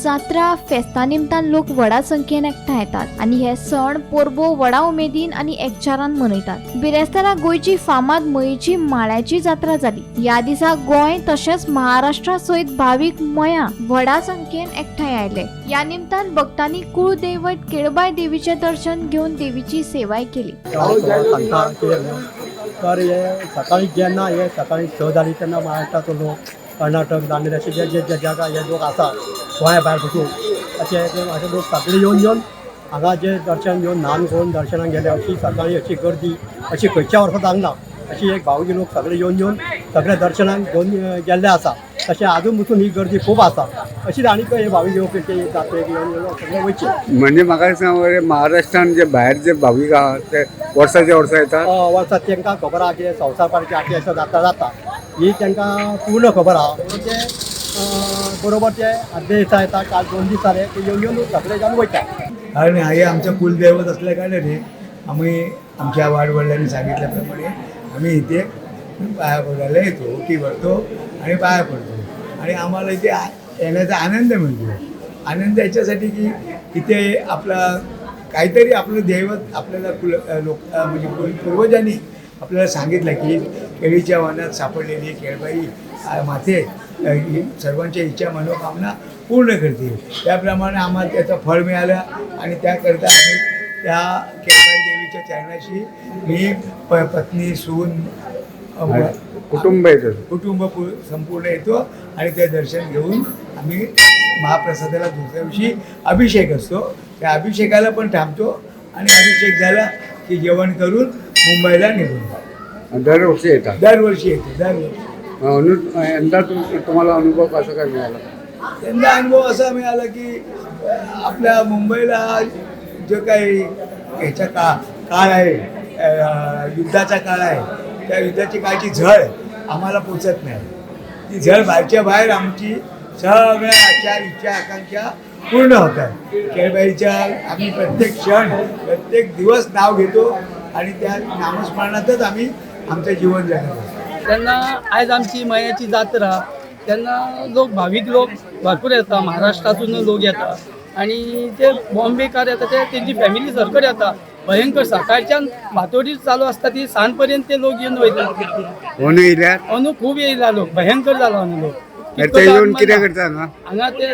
जात्रा फेस्ता निमतान लोक व्हडा संख्येन एकठांय येतात आनी हे सण परबो व्हडा उमेदीन आनी एकचारान मनयतात. बिरेस्तारा गोंयची फामाद मयेची माळ्याची जात्रा जाली. ह्या दिसा गोंय तशेंच महाराष्ट्रा सयत भावीक मया व्हडा संख्येन एकठांय आयले. ह्या निमतान भक्तांनी कुळदैवत केळबाय देवीचें दर्शन घेवन देवीची सेवाय केली. सांगता कितें म्हणून तर हे सकाळी जेन्ना हे सकाळी 6 जाली तेन्ना महाराष्ट्राचो लोक, कर्नाटक, दांडेली अशे जे जे जे जागा हे लोक आसा गोंया भायर पसून अशे अशे लोक सगळे येवन येवन हांगा जे दर्शन घेवन न्हान करून दर्शनाक गेले. अशी सकाळी अशी गर्दी अशी खंयच्या वर्सा जावंक ना. अशी एक भावकी लोक सगळे येवन येवन सगळे दर्शनाक घेवन गेल्ले आसा. तशें आजून पसून ही गर्दी खूब आसा. अशीच आनीक हे भावीक येवपी ते जात्रेक येवन येवन सगळे वयचे. म्हणजे म्हाका दिसता मरे महाराष्ट्रान जे भायर जे भावीक आहा ते वर्साच्या वर्सा येतात. वर्सा तांकां खबर आहा की संवसार पाडव्याची आठ दिसा जात्रा जाता ही तांकां पूर्ण खबर आहा. म्हणून ते बरोबर ते आदले दिसा येता, काल 2 दीस जाले ते येवन येवन सगळे जावन वयता. कारण हे आमचं कुलदैवत असल्या कारणाने आम्ही आमच्या वाडवडिलांनी सांगितल्याप्रमाणे आम्ही इथे पाया पडायला येतो, ओटी भरतो आणि पाया पडतो आणि आम्हाला इथे येण्याचा आनंद मिळतो. आनंद याच्यासाठी की इथे आपला काहीतरी आपलं दैवत आपल्याला कुल लोक म्हणजे कुल पूर्वजांनी आपल्याला सांगितलं की केळीच्या वनात सापडलेली केळबाई माते ही सर्वांच्या इच्छा मनोकामना पूर्ण करते. त्याप्रमाणे आम्हाला त्याचं फळ मिळालं आणि त्याकरता आम्ही त्या केळबाई देवीच्या चरणाशी मी पत्नी, सून, कुटुंब येतात. कुटुंब संपूर्ण येतो आणि ते दर्शन घेऊन आम्ही महाप्रसादाला दुसऱ्या दिवशी अभिषेक असतो, त्या अभिषेकाला पण थांबतो आणि अभिषेक झाला की जेवण करून मुंबईला निघून जातो. दरवर्षी येतात. दरवर्षी येतो, दरवर्षी. यंदा तुम्हाला अनुभव कसा काय मिळाला? त्यांचा अनुभव असा मिळाला की आपल्या मुंबईला जो काही ह्याचा काळ आहे, युद्धाचा काळ आहे, त्या युद्धाची काळची झळ आम्हाला पोचत नाही. ती झळ बाहेरच्या बाहेर आमची सगळ्या आशा इच्छा आकांक्षा पूर्ण होतात. केळबाईच्या आम्ही प्रत्येक क्षण प्रत्येक दिवस नाव घेतो आणि त्या नामस्मरणातच आम्ही आमचं जीवन जगत असतो. तेन्ना आयज आमची मयाची जात्रा तेन्ना लोक भावीक लोक भरपूर येता, महाराष्ट्रातून लोक येता आणि ते बॉम्बेकार येता, ते तेंची फॅमिली सरकट येता. भयंकर सकाळच्यान फांतोडीर चालू आसता ती सांज पर्यंत ते लोक येवन वयता. अंदू येयल्यार अंदू खूब येयला लोक, भयंकर जाला अंदू लोक. ते येवन कितें करता हांगा? हांगा ते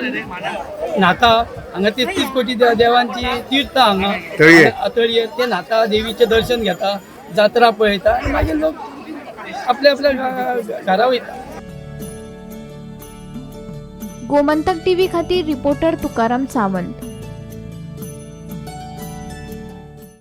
न्हाता, हांगा 33 कोटी देवांची तीर्थ हांगा तळये. तळये ते न्हाता, देवीचें दर्शन घेता, जात्रा पळयता आनी मागीर लोक आपल्या आपल्या घरा वयता. गोमंतक टीव्ही खातीर रिपोर्टर तुकाराम सावंत.